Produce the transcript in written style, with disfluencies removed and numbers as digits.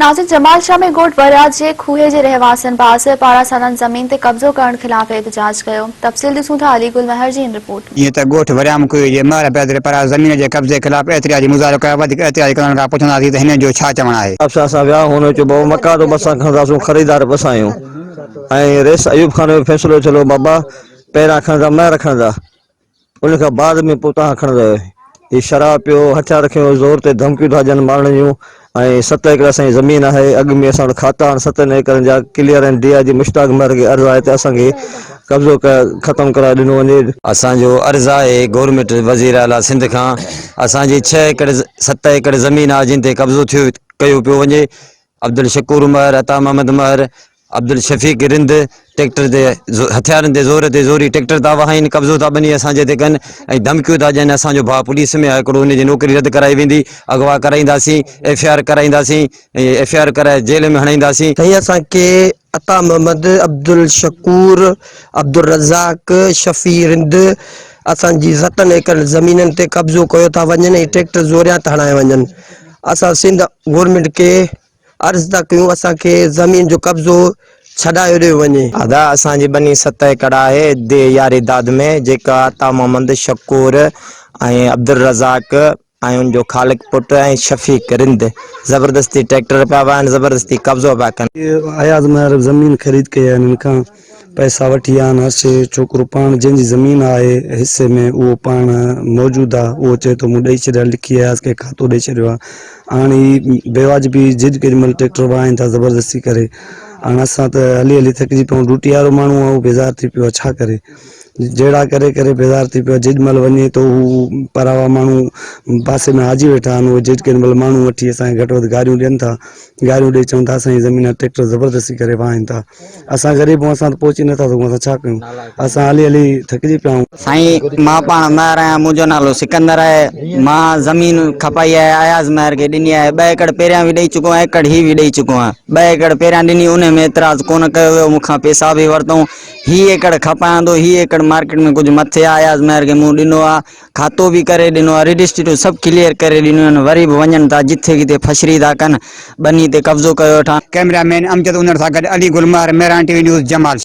ناظر جمال شاهه ۾ ڳوٺ ورياض جي کوهي جي رهواسين بااثر پاران سندن زمين تي قبضو ڪرڻ خلاف احتجاج ڪيو. تفصيل ڏسون ٿا علي گل مهر جي هن رپورٽ ۾. جيئن ته ڳوٺ وريام کوهي جي مهر برادري پاران زمين جي قبضي خلاف احتجاجي مظاهرو ڪيو وڌيڪ احتجاج ڪندڙن کان پڇنداسين ته هنن جو ڇا چوڻ آهي. آفيسر اسان ويا هن چيو بابا مڪان ته اسان کڻنداسون خريدار به اسان آهيون ۽ رئيس ايوب خان جو فيصلو ٿيل هو بابا پهريان کڻندا مهر کڻندا ان کان بعد ۾ پوء توهان کڻندا آهيو. هي شراب پيو، هٿيار کنيو، زور تي ڌمڪيون ٿا ڏين مارڻ جون ۽ ست ايڪڙ اسان جي زمين آهي، اڳ ۾ اسان وٽ کاتا آهن ستن ايڪڙن جا ڪليئر آهن، ڊي I جي مشتاق مهر کي عرض آهي ته اسان کي قبضو ختم ڪرائي ڏنو وڃي. اسان جو عرض آهي گورنمينٽ وزير اعليٰ سنڌ کان اسان جي ڇهه ايڪڙ ست ايڪڙ زمين آهي جن تي قبضو ٿيو ڪيو پيو وڃي عبدالشڪور مهر، عطا محمد مهر، عبدالشفيق رند ٽيڪٽر تي هٿيارن تي زور تي زوري ٽيڪٽر ٿا وهائين قبضو ٿا ٻني اسان جي تي ڪن ۽ ڌمڪيون ٿا ڏين اسان جو ڀاء پوليس ۾ آهي هڪڙو ان جي نوڪري رد ڪرائي ويندي اغوا ڪرائينداسين ايف I R ڪرائينداسين ۽ ايف I R ڪرائي جيل ۾ هڻائينداسين. سائين اسان کي عطا محمد، عبدالشڪور، عبدالرزاق، شفيع رند اسان جي ستن ايڪڙ زمينن تي قبضو ڪيو ٿا وڃن ۽ ٽريڪٽر زوريان ٿا هڻايا وڃن اسان سنڌ گورنمينٽ کي عرض ٿا ڪيون اسان کي زمين جو قبضو ڇڏايو ڏيو وڃي. ادا اسان جي ٻني ست ايڪڙ آهي ديهه ياري داد ۾ جيڪا عطا محمد شڪور ۽ عبدالرزاق ۽ ان جو خالق پٽ ۽ شفيق رند زبردستي ٽريڪٽر پيا وهائن زبردستي قبضو پيا ڪن. اياز مهر زمين خريد ڪئي آهي انهن کان پئسا وٺي آيا آهن هر شيء ڇوڪرو پاڻ جنهن جي زمين آهي حصي ۾ اهو پاڻ موجود آهي اهو چئي ٿو مون ڏئي ڇڏيا لکي اياز کي کاتو ڏئي ڇڏيو آهي هاڻ هي بيواجبي جج ڪيڏي مهل ٽريڪٽر وهائين ٿا زبردستي ڪري هاڻ اسان ته هلي هلي ٿڪجي پيا آهيون ڊيوٽي وارو ماڻهو آهي اهو بيزار ٿي پيو آهي ڇا ڪري جهيڙا ڪري ڪري بيزار ٿي پيو آهي جيڏي مهل وڃي ٿو هو پراوا ماڻهو پاسي ۾ حاجي ويٺا آهن اهي جيڏي ڪيڏي مهل ماڻهو وٺي اسان کي گهٽ وڌ گاريون ڏين ٿا گاريون ڏئي چون ٿا اسان جي زمين آهي ٽريڪٽر زبردستي ڪري وهائين ٿا اسان غريب آهيون اسان ته پهچي نٿا سگهون اسان ڇا ڪيون اسان هلي هلي ٿڪجي پيا آهيون. سائين مان پاڻ مهر آهيان منهنجو نالو سڪندر آهي مان زمين کپائي آهي اياز مهر کي ڏني آهي ٻه ايڪڙ پهريان به ڏئي چڪو آهيان ايڪڙ هي به ڏئي چڪو آهيان ٻه ايڪڙ پهريان ڏني انهي ۾ اعتراض ڪونه ڪيو ويو مون کان پيسا به ورتائون هي ايڪڙ کپايان ٿو هي ايڪڙ مارڪيٽ ۾ ڪجهه مٿي آهي اياز مهر کي مون ڏنو آهي کاتو به ڪري ڏنو آهي رجسٽريون سڀ ڪليئر ڪري ڏنيون آهن وري به وڃن ٿا جٿي ڪٿي ڦشري ٿا ڪن ٻني تي قبضو ڪيو ويٺا آهن. ڪئميرا مين امجد انڙ سان گڏ Ali Gul Mehar, Mehran T V news, Jamal.